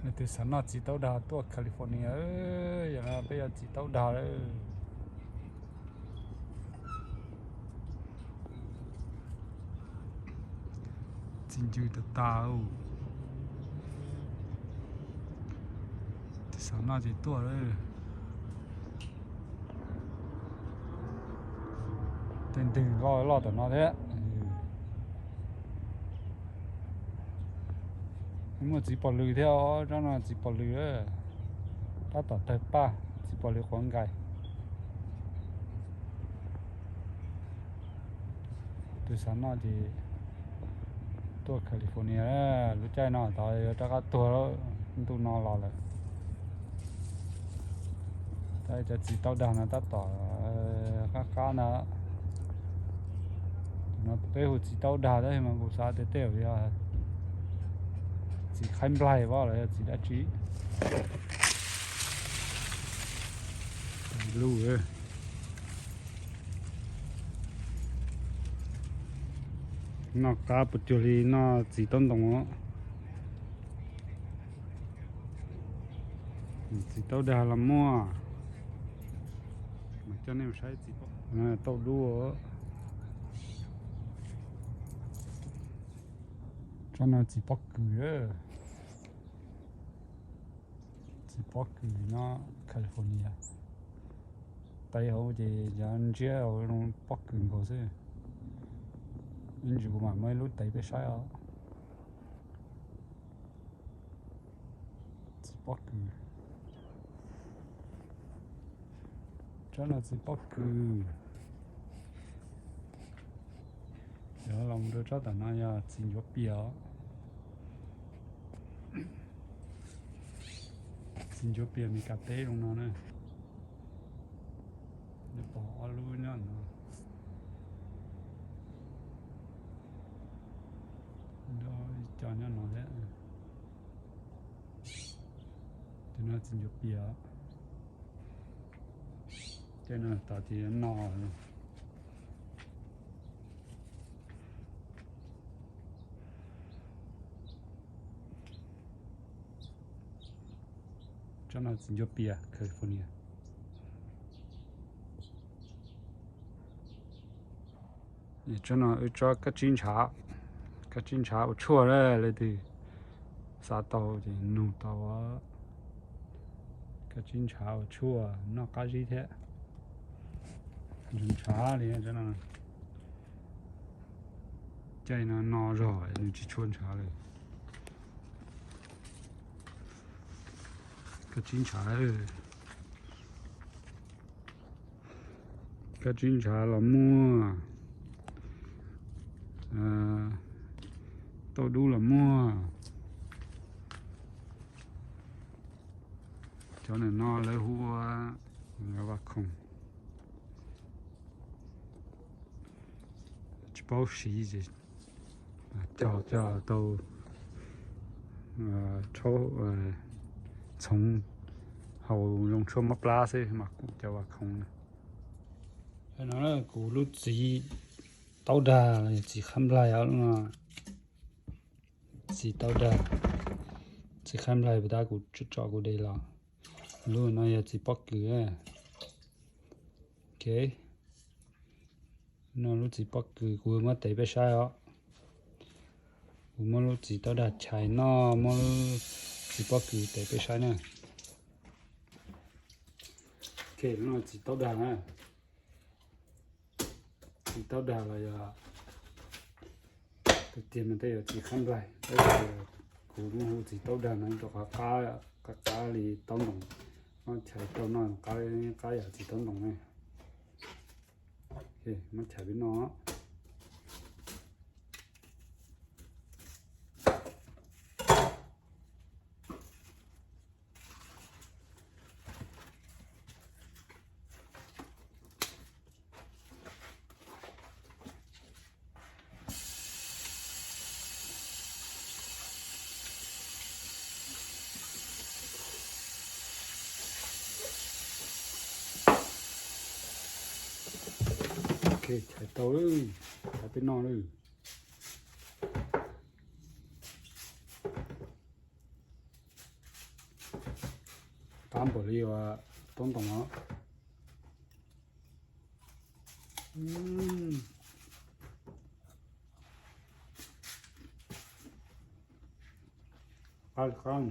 Leej twg xav noj txiv taub dag tuaj California, yog no peb yuav txiv taub dag lawm. Txiv ncw tas tas. Twg xav noj ces tuaj lawm. Tej ntwg loj loj tom no thiab. Muaj txiv pos lws thiab os, tsob no txiv pos lws. Tab tom tawg paj, txiv pos lws quav nkais. Tus xav noj ces tuaj California, lub caij no tod yuav rov qab tuag, ntuj no los lawm. Tab cov txiv taub dag no tab tom qab qab ntag. No peb hu txiv taub dag tab sis mas kuv xav tias tej zaum yog txiv khaib nplaig los yog txiv dab tsi. Lub noj qab puas cuag li noj txiv taub ntoos. Txiv taub dag los muaj, mas coj nej mus saib txiv taub dub. Tsob no txiv pob kws. Txiv pob kws nyob California. Tais hauv ces cov ntsiab hauv zoo pob kws nkaus xwb. Ib ntsis kuv mam muab ib lub tais peb saib os. Txiv pob kws. Tsob no txiv pob kws. Yog los mus rau tsob tom no yog txiv ncuav pias os. Txiv ncuav pias Meskas teb zoo no na. Pom ob lub nyob no. Ib co nyob no thiab. Tus no txiv ncuav pias. Tej no tas ces no. Tsob no txiv ncuav pias California. Tsob no wb tsob kab tsib ntshav, kab tsib ntshav ua tshuaj, leej twg xav tau ces nug tau. Kab tsib ntshav ua tshuaj noj qab zib thiab. Ntshav li tsob no. Caij no no zog nws tsis tshua ntshav li. Kab tsib ntshav, kab tsib ntshav los muaj, taub dub los muaj. Cov ntawm no lawv hu ua vas khoom. Tsis paub siv ces cog cog tau, rhaub txhoov haus zoo tshuaj mob plab xwb mas kuv cov vas khoom na. No kuv lub txiv taub dag los yog txiv qhab nplaig os, lub no txiv taub dag, txiv qhab nplaig puas tab kuv tsom kuv de los. Lub no yog txiv pob kws. Ok, no lub txiv pob kws kuv muab tes peb saib os. Kuv muab lub txiv taub dag chais noj, muab lub txiv pob kws tes peb saib na. Ok, lub no txiv taub dag na. Txiv taub dag los yog tiag tiag mas tej yog txiv qhab nplaig, tab sis kuv muab hu txiv taub dag no rau qab qab, qab qab li taub ntoos, muab chais tau noj qab, qab yam txiv taub ntoos ne. Ok, muab chais peb noj. Ok, chais tau lawm, chais peb noj lawm. Qab npaum li uas toob ntoos os. Qab li qab.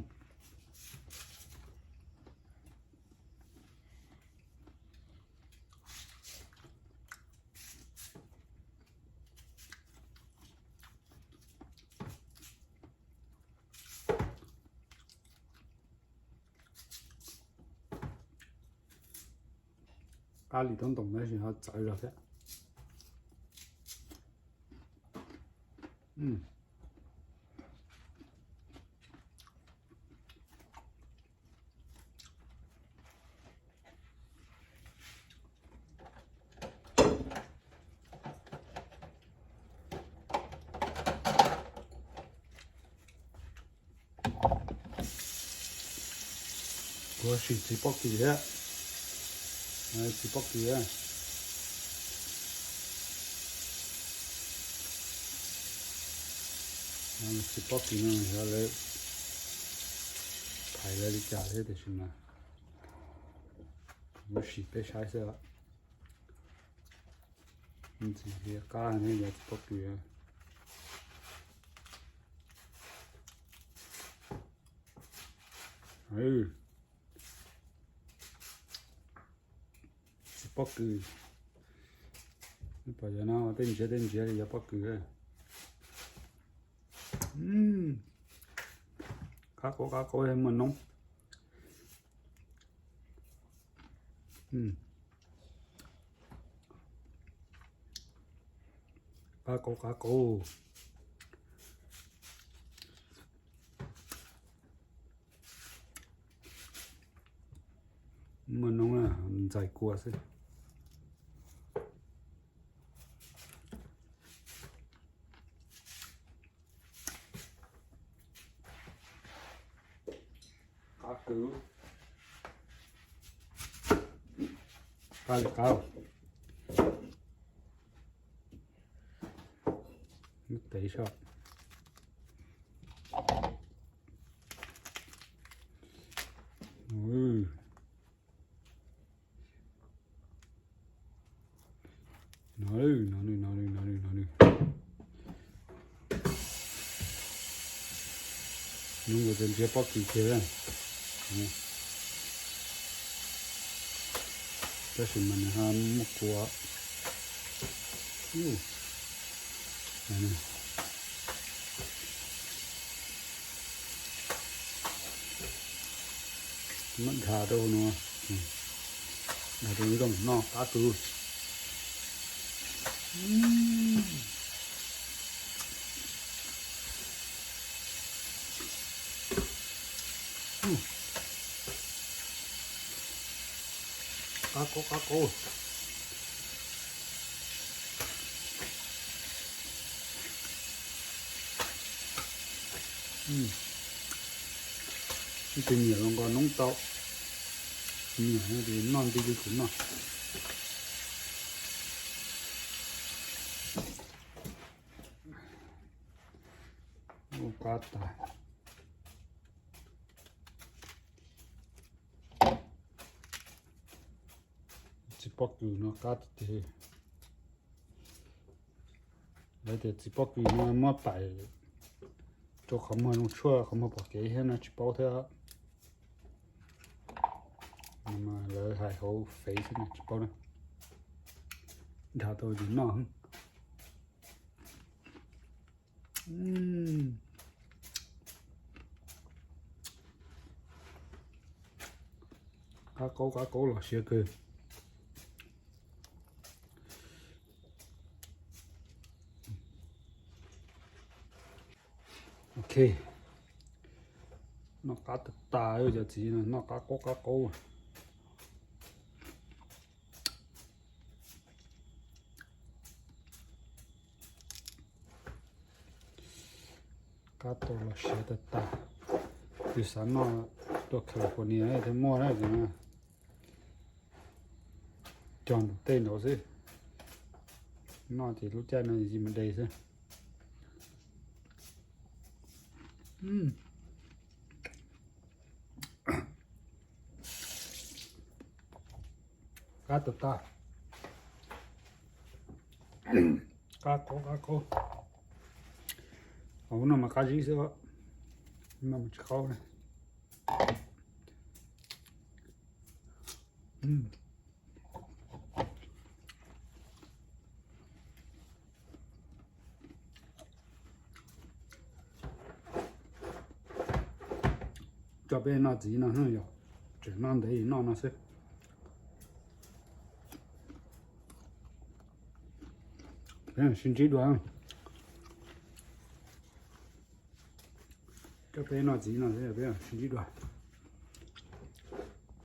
Qab li toob ntoos tab sis ho txawv zog thiab. Kuv sim txiv pob kws thiab. Txiv pob kws. Txiv pob kws no yog lawv phais lawv li cas thiab tiam sis mas kuv sim peb saib xwb. Ntxim qab ne, yog txiv pob kws. Txiv pob kws. Pom yog no tej ntsiav tej ntsiav li yog pob kws. Qab qab qab qab muaj noob. Qab qab qab qab. Muaj noob na, ntxais kua xwb. Qab kws. Qab li qab. Tev saib. No, no, no, no, no, no, no. Nws ua cov ntsiav pob kws kiag. Tab sis mas nws ho muaj kua. Muab dha rau no, dha rau zoo noj qab kws. Qab qab qab qab. Tus nyiam los nqa noob tau, nyiam no ces noj nti li kuv noj. Ua qab tas. Txiv pob kws no qab tiag tiag. Lawv tias txiv pob kws no muab pais rau qhov muag zoo tshuaj qhov muag pom kev thiab no tsis paub thiab. Lawv hais hauv fev xwb tsis paub na. Dha tau ces noj. Qab qaub qab qaub los siav kawg. Ok, noj qab tas tas cov txiv no, noj qab qaub qab qaub. Qab tau los siav tas tas. Yus xav noj tuaj California thiaj muaj na. Cog nram tej nraud xwb, noj ces lub caij no yim mas de xwb. Qab tag tag. Qab qab qab. Ub no mas qab zib xwb, no mas tsis qaub. Coj peb noj txiv no yog tseem noj ntev noj no xwb. Peb sib ntsib dua. Coj peb noj txiv no xwb, peb sib ntsib dua.